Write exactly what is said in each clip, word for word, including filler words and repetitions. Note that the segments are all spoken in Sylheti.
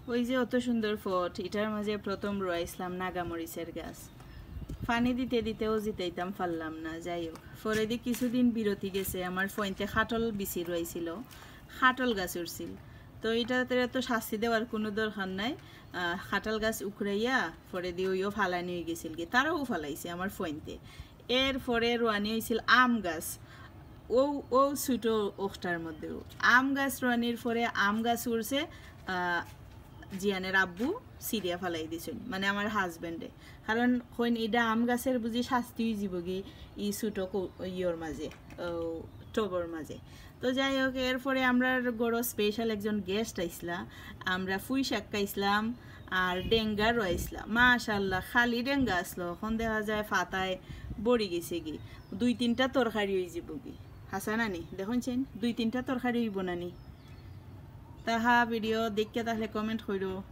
ওই যে অত সুন্দর ফট, ইটার মাঝে প্রথম রুয়াইছলাম নাগা মরিচের গাছ। পানি দিতে দিতেও জিতাইতাম পারলাম না। যাই হোক, পরেদি কিছুদিন বিরতি গেছে, আমার ফইনতে কাঠল বিচি রুয়াইছিল, কাঠল গাছ উঠছিল। তো ইটাতে তো শাস্তি দেওয়ার কুনু দরকার নাই। আহ, কাঠল গাছ উখড়াইয়া পরেদি ওইও ফালানি অইগেছিলগি, তারাও ফালাইছে আমার ফইনতে। এরপরে রুয়ানি অইছিল আম গাছ, ও, ও ছোট অখটার মধ্যেও। আম গাছ রুয়ানির পরে আম গাছ উঠছে, আহ, জিয়ানের আব্বু ছিড়িয়া ফালাই দিছইন, মানে আমার husband-এ। কারণ কইন, "ইটা আম গাছের বুঝি শাস্তি অইযিবোগি ই ছোট কৌ-, ইয়র মাঝে, ও, টবর মাঝে।" তো যাই হোক, এরপরে আমরার ঘরো special একজন guest আইছলা, আমরা পুঁই শাক খাইছলাম আর ডেঙ্গা রুয়াইছলাম। মাশাআল্লাহ, খালি ডেঙ্গা আছলো, অখন দেখা যায় পাতায় ভরি গেছেগি। দুই তিনটা তরকারি অইযিবোগি। হাছা নানি? দেখইন চাইন, দুই তিনটা তরকারি অইবো নানি? তাহা video দেখিয়া তাহলে comment কইরো।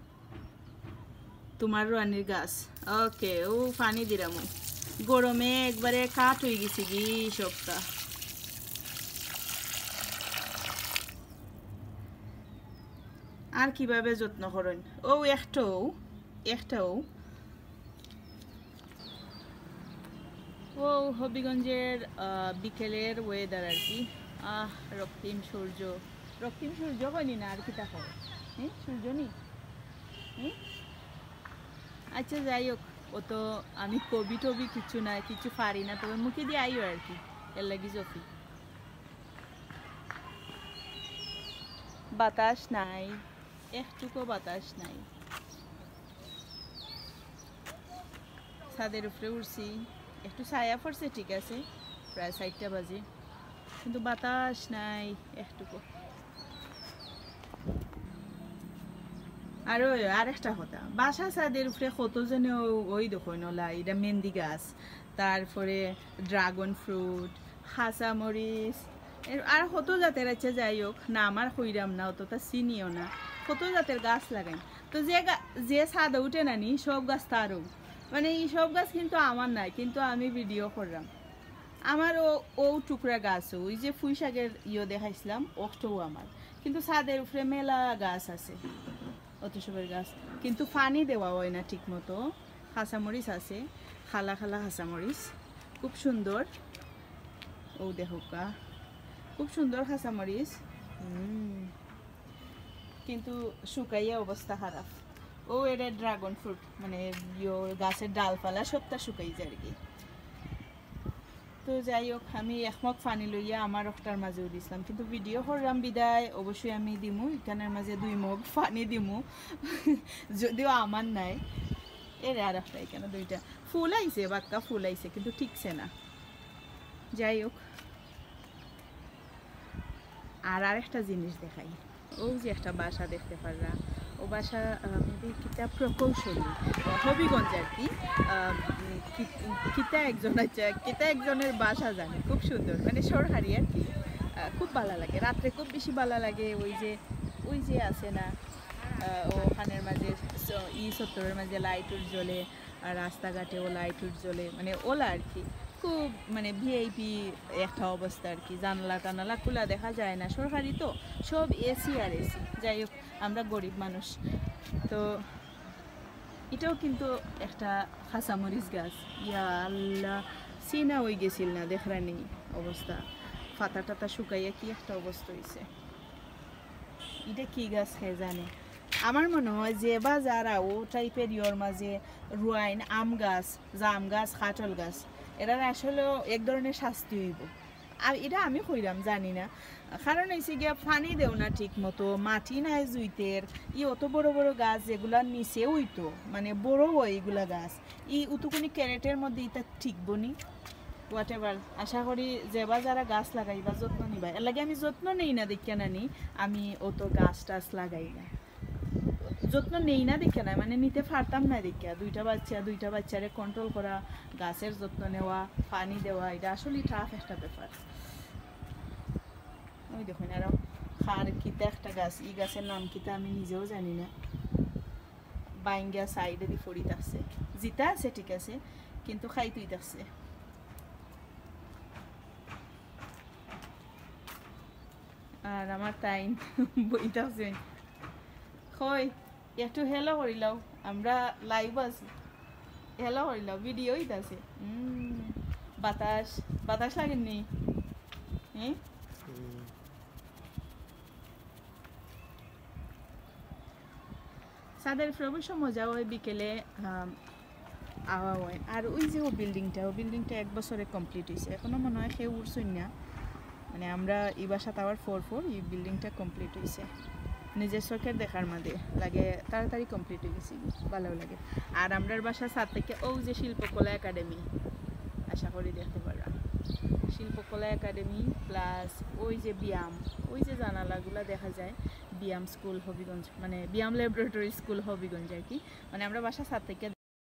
তুমার রুয়ানির গাছ। OK, ও পানি দিরাম। গরমে একবারে কাঠ অইগেছেগি সবটা। আর কিভাবে যত্ন করইন? ও একটাও, একটাও। ও হবিগঞ্জের, আহ, বিকেলের weather আর কি। আহ, রক্তিম সূর্য, রক্তিম সূর্য কইনি না, আর কিতা কয়? হুম, সূর্য নি? হুম? আচ্ছা, যাই হোক, অত আমি কবি টবি কিচ্ছু না, কিচ্ছু পারি না, তবে মুখেদি আইও আর কি, এর লাগি জফি। বাতাস নাই, একটুকু বাতাস নাই। ছাদের উপরে উঠছি, একটু ছায়া পড়ছে, ঠিক আছে, প্রায় চাইরটা বাজে, কিন্তু বাতাস নাই একটুকু। আর ওই আরেকটা কথা, বাসা ছাদের উপরে কত জনে ও-, ওই দেখইন ওলা, ইটা মেহেন্দি গাছ, তারপরে dragon fruit, কাঁচা মরিচ, এর আর কত জাতের আছে, যাই হোক, নাম আর কইরাম না, অতটা চিনিও না, কত জাতের গাছ লাগাইন। তো যে গা-, যে ছাদো উঠে নানি, সব গাছ তারও, মানে, ই সব গাছ কিন্তু আমার নায়, কিন্তু আমি video কররাম। আমার ও, ও টুকরা গাছ, ওই যে পুঁই শাকের ইয়ো দেখাইছলাম, অখটাও আমার, কিন্তু ছাদের উপরে মেলা গাছ আছে। অত সবের গাছ, কিন্তু পানি দেওয়া হয় না ঠিক মতো। কাঁচামরিচ আছে, কালা কালা কাঁচামরিচ, খুব সুন্দর। ও দেখউক্কা, খুব সুন্দর কাঁচামরিচ। হুম, কিন্তু শুকাইয়া অবস্থা খারাপ। ও, এরে dragon fruit, মানে, ইয়ো, গাছের ডালপালা সবটা শুকাই যায় আর কি। তো যাই হোক, আমি এক মগ পানি লইয়া আমার অখটার মাঝেও দিছলাম, কিন্তু video কররাম বিদায় অবশ্যই আমি দিমু, ইখানর মাঝে দুই মগ পানি দিমু, যদিও আমার নাই। এরে আর একটা এখানে দুইটা ফুল আইছে, বাক্কা ফুল আইছে, কিন্তু ঠিকছে না। যাই হোক, আর আরেকটা জিনিস দেখাই, ও যে একটা বাসা দেখতে পাররা, ও বাসা, আহ, maybe কিতা প্রকৌশলী, আহ, হবিগঞ্জ আর কি, আহ, উম, কি-, কিতা একজন, আচ্ছা, কিতা একজনের বাসা জানি, খুব সুন্দর, মানে সরকারি আর কি। আহ, খুব ভালা লাগে, রাত্রে খুব বেশি ভালা লাগে। ওই যে, ওই যে আছে না, আহ, ওখানের মাঝে স-, ই চত্বরের মাঝে light উঠ জ্বলে, আর রাস্তাঘাটেও light উঠ জ্বলে, মানে ওলা আর কি। খুব মানে VIP একটা অবস্থা আর কি, জানালা টানালা খোলা দেখা যায় না, সরকারি তো, সব AC আর AC। যাই হোক, আমরা গরিব মানুষ। তো এটাও কিন্তু একটা কাঁচামরিচ গাছ, ইয়া আল্লাহ, চিনা অই গেছিল না, দেখরা নি অবস্থা, পাতা টাতা শুকাইয়া কি একটা অবস্থা অইছে। এটা কি গাছ কে জানে? আমার মনে হয় যে বা যারা ও type-এর ইয়র মাঝে রুয়াইন, আম গাছ, জাম গাছ, কাঠল গাছ, এরার আসলে এক ধরনের শাস্তি অইবো। আর এটা আমি কইরাম, জানি না। কারণ অইছে গিয়া পানি দেও না ঠিক মতো, মাটি নাই জুইতের, ই অত বড় বড় গাছ যেগুলা নিচে অইতো, মানে বড় অয় ইগুলা গাছ, ই উতুকুনি ক্যারেটের মধ্যে ইতা টিকবো নি? Whatever, আশা করি যে বা যারা গাছ লাগাইবা যত্ন নিবা। এর লাগি আমি যত্ন নেই না দেখিয়া নানি, আমি অত গাছ টাছ লাগাই না। যত্ন নেই না দেখিয়া না, মানে নিতে পারতাম না দেখিয়া। দুইটা বাচ্চা, দুইটা বাচ্চারে control করা, গাছের যত্ন নেওয়া, পানি দেওয়া, এটা আসলে tough একটা ব্যাপার। ওই দেখুন, আরো কার কিতা একটা গাছ, ই গাছের নাম কিতা আমি নিজেও জানি না। বাইঙ্গা side-এ দি পড়ি থাকছে, জিতা আছে ঠিক আছে, কিন্তু খাইতই থাকছে। আর আমার তাইন বই থাকছে। কই? একটু হ্যালো করিলাও, আমরা লাইভ আছি। হ্যালো করিলাও, ভিডিও হইতাছে। হুম, বাতাস, বাতাস লাগেনি? হ্যাঁ, ছাদের প্রবেশও মজা হয় বিকেলে। আম, আওয়া হয়। আর ওই যে ও বিল্ডিংটা, ও বিল্ডিংটা এক বছরে কমপ্লিট হইছে, এখনো মনে হয় কেউ উঠছইন না। মানে আমরা এই বাসাত আওয়ার পর পর এই বিল্ডিংটা কমপ্লিট হইছে। নিজের চোখের দেখার মাঝে লাগে তাড়াতাড়ি কমপ্লিট হয়ে গেছে, ভালো লাগে। আর আমরার বাসা ছাদ থেকে ওই যে শিল্পকলা একাডেমি, আশা করি দেখতে পাররা, শিল্পকলা একাডেমি প্লাস ওই যে ব্যায়াম, ওই যে জানালাগুলা দেখা যায় ব্যায়াম স্কুল হবিগঞ্জ, মানে ব্যায়াম ল্যাবরেটরি স্কুল হবিগঞ্জ আর কি। মানে আমরা বাসা ছাদ থেকে